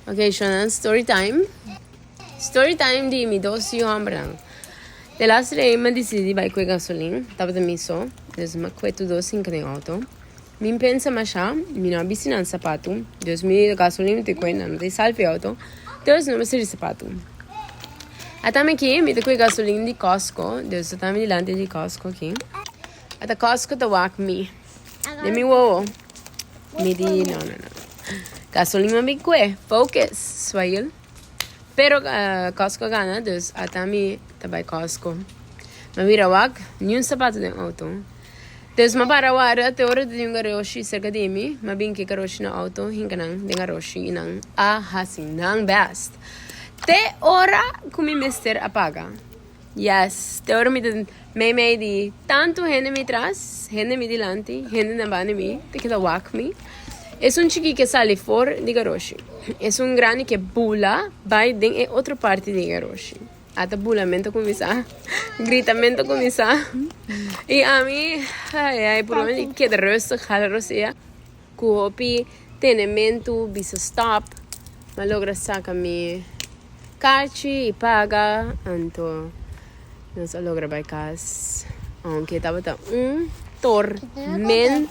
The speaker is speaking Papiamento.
Ok, Shonan, story time. Story time di mi dos yu hòmbernan. De laatste rei mi a disidí di bai kue gasolin, tabata mi so, dus mi a kue tur dos hinka den outo. Mi pensa masha, mi no a bisti nan sapatu, dus mi gasolin mi ta kue, nan no ta salpi outo, dus no mester di sapatu. Ata mi aki, mi ta kue gasolin di Costco, dus ata mi dilanti di Costco aki. Ata Costco ta wak mi. Den mi wowo. Mi di no no no. Gasolin a bin kue. Focus, Swail. Pero uh, Costco gana, dus ata mi ta bai Costco. Ma mira wak, ni un sapato den auto. Dus ma para warda te ora di un garoshi cerca di mi. Ma bin ke garoshi na auto, hinka nan den garoshi i nan a hasi nan best. Te ora ku mi mester a paga. Yes, te ora mi ta mei mei di tantu hende mi tras, hende mi dilanti, hende na banda mi, ta keda wak mi. Esun chikí ke sali for di garoshi. Esun grandi ke bula bai den e otro parti di e garoshi. Ata bulamento kuminsá, gritamento kuminsá. I ami, ai ai, purba mi di keda rustig, hala rosea. Ku hopi tenementu bisa stop, m'a logra saka mi karchi i paga, anto nos a logra bai kas, ounke tabata un tormenta.